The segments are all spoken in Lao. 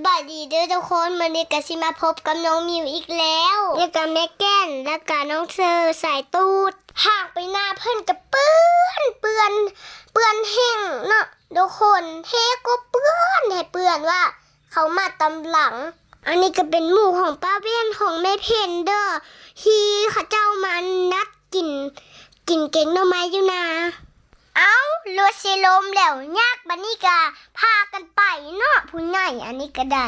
ບາຍດີເດີທຸກຄົນ, ມື້ນີ້ກໍຊິມາພົບກັບນ້ອງມິວອີກແລ້ວ ແລ້ວກໍແມ່ແກ່ນ ແລ້ວກໍນ້ອງເຊີສາຍຕູດ. ທາງໄປນາເພິ່ນກໍເປື້ອນ ເປື້ອນ ເປື້ອນແຮງເນາະທຸກຄົນ, ເຮກໍເປື້ອນ ໃຫ້ເປື້ອນວ່າເຂົ້າມາຕາມຫຼັງ. ອັນນີ້ກໍເປັນໝູ່ຂອງປ້າແວ່ນ ຂອງແມ່ເພັນເດີ ທີ່ເຂົາເຈົ້າມານັດ ກິນ ກິນແກງໜໍ່ໄມ້ຢູ່ນາ. ເອົ້າ ລົດຊິລົ້ມແລ້ວ ຍາກບາດນີ້ກະພາກັນໄປເນາະ ຜູ້ໃຫຍ່ອັນນີ້ກະໄດ້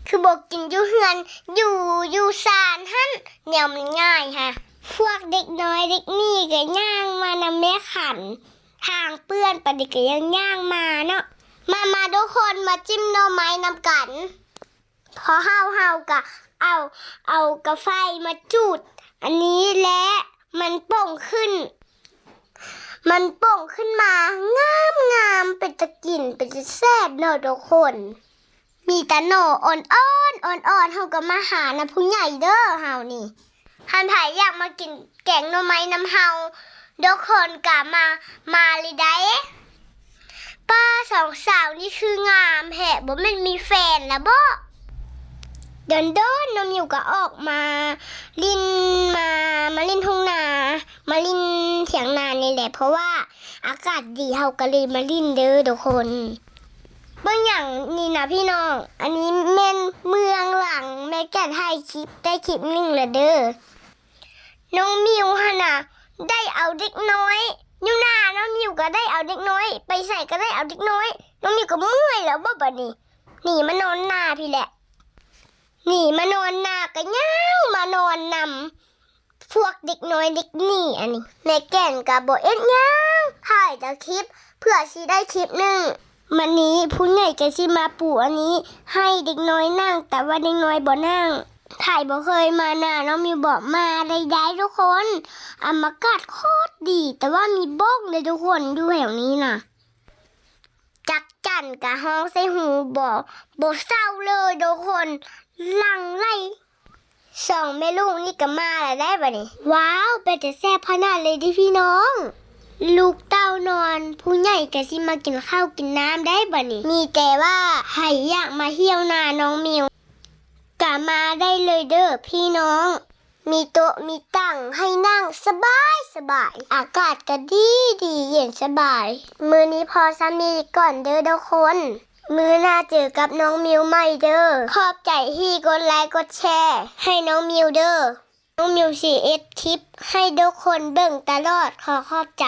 ຄືບໍ່ກິນຢູ່ເຮືອນ ຢູ່ ຢູ່ຊານຫັ້ນ ແນວມັນງ່າຍຮະ. ພວກເດັກນ້ອຍເດັກນີ້ກະຍ່າງມານຳແມ່ຂັນ ທາງເປື້ອນປານນີ້ກະຍັງຍ່າງມາເນາະ. ມາ ມາທຸກຄົນ ມາຈິ້ມໜໍ່ໄມ້ນຳກັນ. ພໍເຮົາ ເຮົາກະເອົາ ເອົາກາໄຟມາຈູດອັນນີ້ ແລະ ມັນປົ່ງຂຶ້ນ ມັນປົ່ງຂຶ້ນມາງາມໆ ເປັນຕາກິນ ເປັນຕາແຊບເນາະທຸກຄົນ. ມີແຕ່ໜໍ່ອ່ອນໆ ອ່ອນໆ ເຮົາກໍມາຫານຳຜູ້ໃຫຍ່ເດີ ເຮົານີ້. ຄັນໃຜຢາກມາກິນແກງໜໍ່ໄມ້ນຳເຮົາ ທຸກຄົນກໍມາ ມາເລີຍໄດ໋. ປ້າ ສອງສາວນີ້ຄືງາມແທ້ ບໍ່ແມ່ນມີແຟນລະບໍ? ດົນໆ ນ້ອງມິວກໍອອກມາຫຼິ້ນ ມາ ມາຫຼິ້ນທົ່ງນາ ມາຫຼິ້ນຖຽງນານີ້ແຫຼະ ເພາະວ່າອາກາດດີ ເຮົາກໍເລີຍມາຫຼິ້ນເດີທຸກຄົນ. ເບິ່ງຫຍັງນີ້ນະພີ່ນ້ອງ ອັນນີ້ແມ່ນເບື້ອງຫຼັງ ແມ່ແກ່ນຖ່າຍຄລິບໄດ້ຄລິບໜຶ່ງລະເດີ. ນ້ອງມິວຫັ້ນນະ ໄດ້ເອົາເດັກນ້ອຍ ຢູ່ໜ້ານ້ອງມິວກໍໄດ້ເອົາເດັກນ້ອຍ ໄປໃສກໍໄດ້ເອົາເດັກນ້ອຍ. ນ້ອງມິວກໍເມື່ອຍແລ້ວບໍບາດນີ້ ໜີມານອນໜ້າພີ້ແຫຼະ. ໜີມານອນໜ້າ ກໍຍັງມານອນນຳພວກເດັກນ້ອຍເດັກນີ້. ອັນນີ້ແມ່ແກ່ນກໍບໍ່ເຮັດຫຍັງ ຖ່າຍແຕ່ຄລິບ ເພື່ອຊິໄດ້ຄລິບໜຶ່ງ. ບາດນີ້ຜູ້ໃຫຍ່ກໍຊິມາປູອັນນີ້ໃຫ້ເດັກນ້ອຍນັ່ງ ແຕ່ວ່າເດັກນ້ອຍບໍ່ນັ່ງ. ໃຜບໍ່ເຄີຍມານານ້ອງມິວບອກ ມາໄດ້ໆ ທຸກຄົນ. ອາກາດໂຄດດີ ແຕ່ວ່າມີບົກເດ້ທຸກຄົນ ຢູ່ແຖວນີ້ນະ. ຈັກຈັນກະຮ້ອງໃສ່ຫູບໍ່ ບໍ່ເຊົາເລີຍທຸກຄົນ ຫຼັ່ງໄຫຼ. ສອງແມ່ລູກນີ້ກໍມາແລ້ວໄດ໋ບາດນີ້. ວ້າວ ເປັນຕາແຊບຂະໜາດເລີຍເດພີ່ນ້ອງ. ລູກເຕົ້ານອນ ຜູ້ໃຫຍ່ກໍຊິມາກິນເຂົ້າກິນນ້ຳໄດ໋ບາດນີ້. ມີແຕ່ວ່າໃຜຢາກມາທ່ຽວນານ້ອງມິວ ກໍມາໄດ້ເລີຍເດີພີ່ນ້ອງ. ມີໂຕະມີຕັ່ງໃຫ້ນັ່ງສະບາຍສະບາຍ ອາກາດກໍດີດີ ເຢັນສະບາຍ. ມື້ນີ້ພໍສ່ຳນີ້ກ່ອນເດີທຸກຄົນ ມື້ໜ້າເຈີກັບນ້ອງມິວໃໝ່ເດີ. ຂອບໃຈທີ່ກົດໄລກົດແຊໃຫ້ນ້ອງມິວເດີ. ນ້ອງມິວຊິເຮັດຄລິບໃຫ້ທຸກຄົນເບິ່ງຕະຫຼອດ ຂໍຂອບໃຈ.